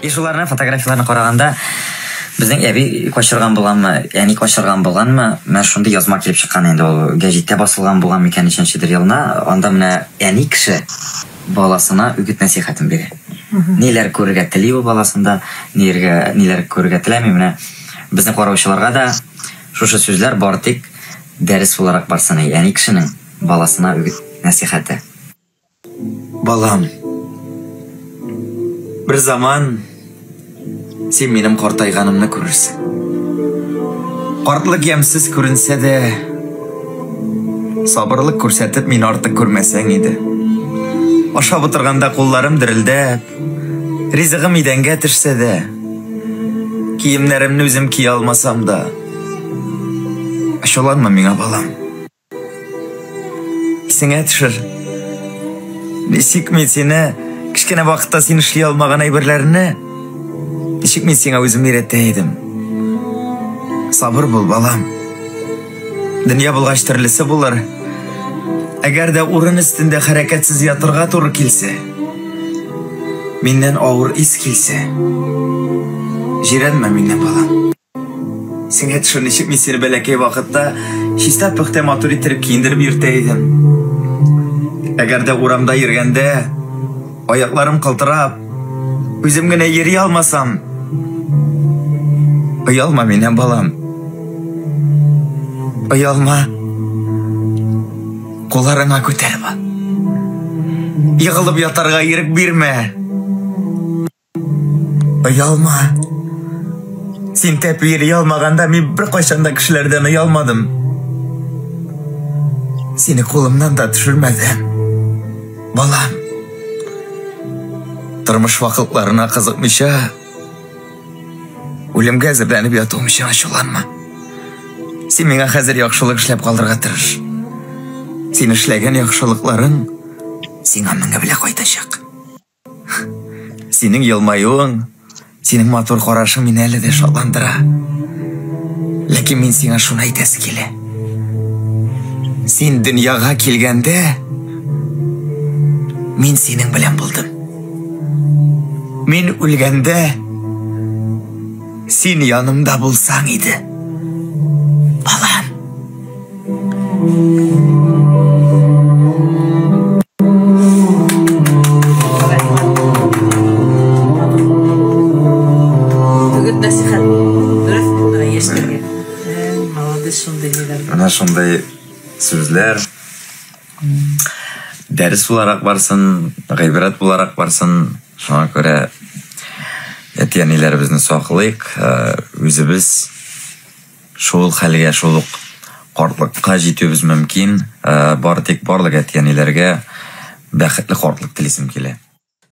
И шуларны фотографияләрне караганда безнең әби качырган булганмы, әни качырган булганмы, менә шундый язма килеп чыккан инде ул гәҗиттә басылган булган микән ничәнчедер елна. Анда менә әни кеше баласына үгет нәсихәтен бирә. Ниләр күрергә тели ул баласында, ниләргә ниләр күрергә теләми. Менә безнең караучыларга да шушы сүзләр бар тик дәрес буларак барсын, әни кешенең баласына үгет нәсихәте. Балам, бер заман син минем картайганымны күрерсең. Картлык ямьсез күренсә дә, сабырлык күрсәтеп мине артык күрмәсәң иде. Ашап утырганда кулларым дерелдәп, ризыгым идәнгә төшсә дә, киемнәремне үзем кия алмасам да, ачуланма миңа, балам. Исеңә төшер. Ничек мин сине кечкенә вакытта син эшли алмаган әйберләрне ничек мин сиңа үзем өйрәтә идем. Сабыр бул, балам. Дөнья булгач төрлесе булыр. Әгәр дә урын өстендә хәрәкәтсез ятырга туры килсә, миннән авыр ис килсә, җирәнмә миннән, балам. Исеңә төшер, ничек мин сине бәләкәй вакытта чиста пөхтә матур иттереп киендереп йөртә идем. Әгәр дә урамда йөргәндә аякларым калтырап, үзем генә йөри алмасам, оялма миннән, балам. Оялма. Кулларыңа күтәреп ал. Егылып ятарга ирек бирмә. Оялма. Син тәпи йөри алмаганда мин беркайчан да кешеләрдән оялмадым. Сине кулымнан да төшермәдем. Балам. Тормыш вакытларына кызыкмыйча, үлемгә әзерләнеп ятуым өчен ачуланма. Син миңа хәзер яхшылык эшләп калырга тырыш. Син эшләгән яхшылыкларың сиңа меңе белән кайтачак. Синең елмаюың, синең матур карашың мине әле дә шатландыра. Ләкин мин сиңа шуны әйтәсе килә. Син дөньяга килгәндә, мин синең белән булдым. Мин үлгәндә, син янымда булсаң иде. Балам. Үгет нәсихәт. Дөрес, менә яшьләргә. Молодец, шундый ниләр. Менә шундый сүзләр дәрес буларак барсын, гыйбрәт буларак барсын. Шуңа күрә әти-әниләребезне саклыйк, үзебез шул хәлгә, шул ук картлыкка җитүебез мөмкин. Бары тик барлык әти-әниләргә бәхетле картлык телисем килә.